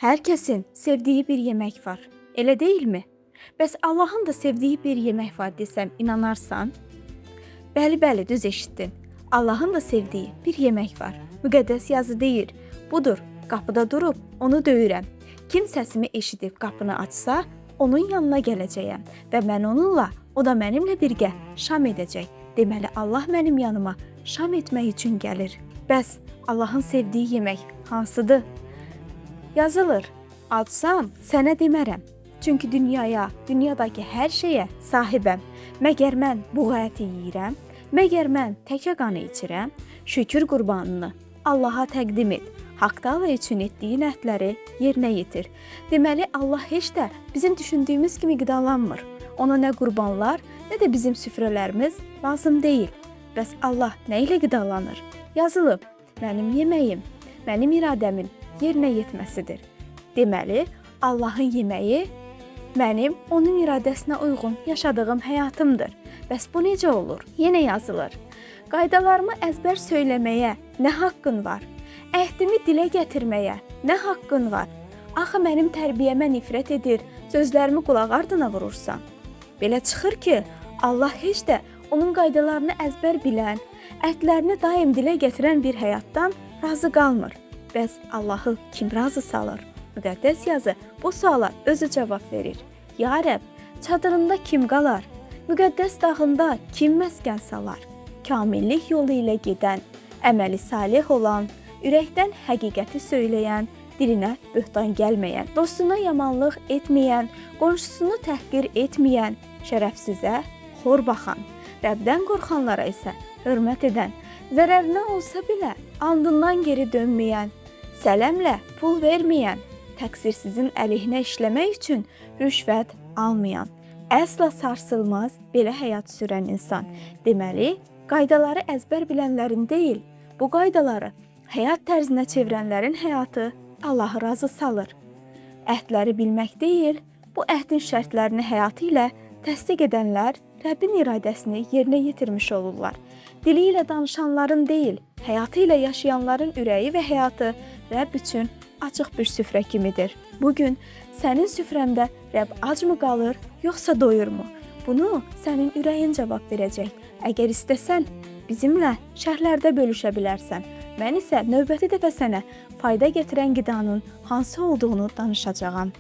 Hər kəsin sevdiyi bir yemək var. Elə deyilmi? Bəs Allahın da sevdiyi bir yemək var desəm inanarsan? Bəli, bəli, düz eşitdin. Allahın da sevdiyi bir yemək var. Müqəddəs yazı deyir: "Budur, qapıda durub onu döyürəm. Kim səsimi eşidib qapını açsa, onun yanına gələcəyəm və mən onunla, o da mənimlə birgə şam edəcək." Deməli Allah mənim yanıma şam etmək üçün gəlir. Bəs Allahın sevdiyi yemək hansıdır? Yazılır: "Acsam sənə demərəm. Çünki dünyaya, dünyadakı hər şeyə sahibəm. Məgər mən buğa əti yeyirəm? Məgər mən təkə qanı içirəm? Şükür qurbanını Allaha təqdim et. Haqq Taala üçün etdiyin əhdləri yerinə yetir." Deməli Allah heç də bizim düşündüyümüz kimi qidalanmır. Ona nə qurbanlar, nə də bizim süfrələrimiz lazım deyil. Bəs Allah nə ilə qidalanır? Yazılıb: "Mənim yeməyim, mənim iradəmin yerinə yetməsidir." Deməli, Allahın yeməyi mənim onun iradəsinə uyğun yaşadığım həyatımdır. Bəs bu necə olur? Yenə yazılır: "Qaydalarımı əzbər söyləməyə nə haqqın var? Əhdimi dilə gətirməyə nə haqqın var? Axı mənim tərbiyəmə nifrət edir, sözlərimi qulaq ardına vurursan." Belə çıxır ki, Allah heç də onun qaydalarını əzbər bilən, əhdlərini daim dilə gətirən bir həyatdan razı qalmır. Bəs Allahı kim razı salır? Müqəddəs yazı bu suala özü cavab verir. Ya Rəbb, çadırında kim qalar? Müqəddəs dağında kim məskən salar? Kamillik yolu ilə gedən, əməli salih olan, ürəkdən həqiqəti söyləyən, dilinə böhtan gəlməyən, dostuna yamanlıq etməyən, qonşusunu təhqir etməyən, şərəfsizə xor baxan, Rəbdən qorxanlara isə hörmət edən, zərərinə olsa belə andından geri dönməyən, sələmlə pul verməyən, təqsirsizin əleyhinə işləmək üçün rüşvət almayan, əsla sarsılmaz belə həyat sürən insan. Deməli, qaydaları əzbər bilənlərin deyil, bu qaydaları həyat tərzinə çevirənlərin həyatı Allahı razı salır. Əhdləri bilmək deyil, bu əhdin şərtlərini həyatı ilə təsdiq edənlər Rəbbin iradəsini yerinə yetirmiş olurlar. Dili ilə danışanların deyil, həyatı ilə yaşayanların ürəyi və həyatı Rəbb üçün açıq bir süfrə kimidir. Bu gün sənin süfrəndə Rəbb acmı qalır, yoxsa doyurmu? Bunu sənin ürəyin cavab verəcək. Əgər istəsən, bizimlə şərhlərdə bölüşə bilərsən. Mən isə növbəti dəfə sənə fayda gətirən qidanın hansı olduğunu danışacağam.